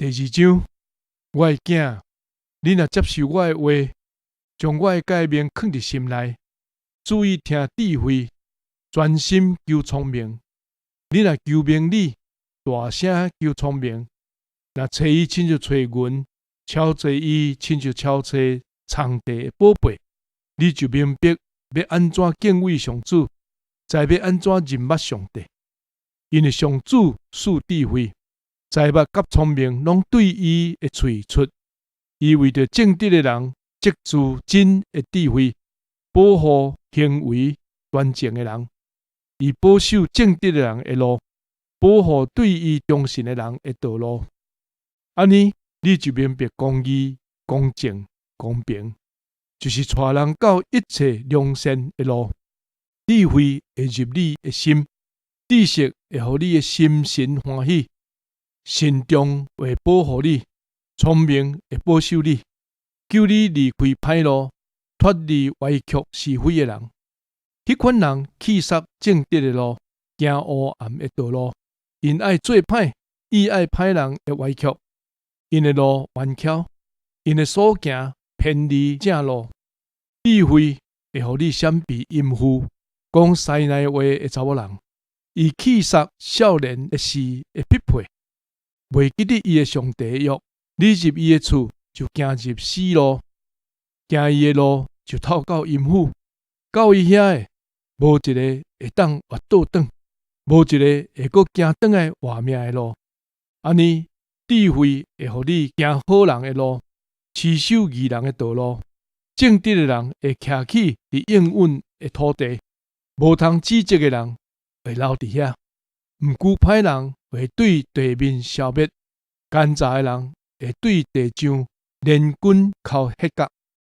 第二章，我的囝，你若接受我的話，將我的誡命囥佇心內，注意聽智慧，專心求聰明。你若求明理，大聲求聰明，若揣伊親像揣銀，巧揣伊親像巧揣藏地的寶貝，你就明白欲按怎敬畏上主，知欲按怎認捌上帝。因為上主賜智慧，財物佮聰明攏對伊的喙出。伊為著正直的人積聚真的智慧，保護行為端正的人。伊保守正直的人的路，保護對伊忠信的人的道路。按呢，你就明白公義、公正、公平，就是帶人到一切良善的路。智慧會入你的心，知識會予你的心神歡喜，慎重會保護你，聰明會保守你，救你離開歹路，脫離歪曲是非的人。彼款人棄殺正直的路，行黑暗的道路。𪜶愛做歹，意愛歹人的歪曲。𪜶的路彎曲，𪜶的所行偏離正路。智慧會予你閃避淫婦，講師奶話的查某人。伊棄殺少年的事會匹配，袂記得伊的上帝的約。你入伊的厝就行入死路，行伊的路就透到陰府。到伊遐的，無一个會當活倒轉，無一个會閣行轉來活命的路。按呢，智慧會予你行好人的路，持守義人的道路。正直的人會徛起佇應允的土地，無通指責的人會留佇遐。毋懼歹人會對地面消滅，奸詐的人會對地上連根尻彼角。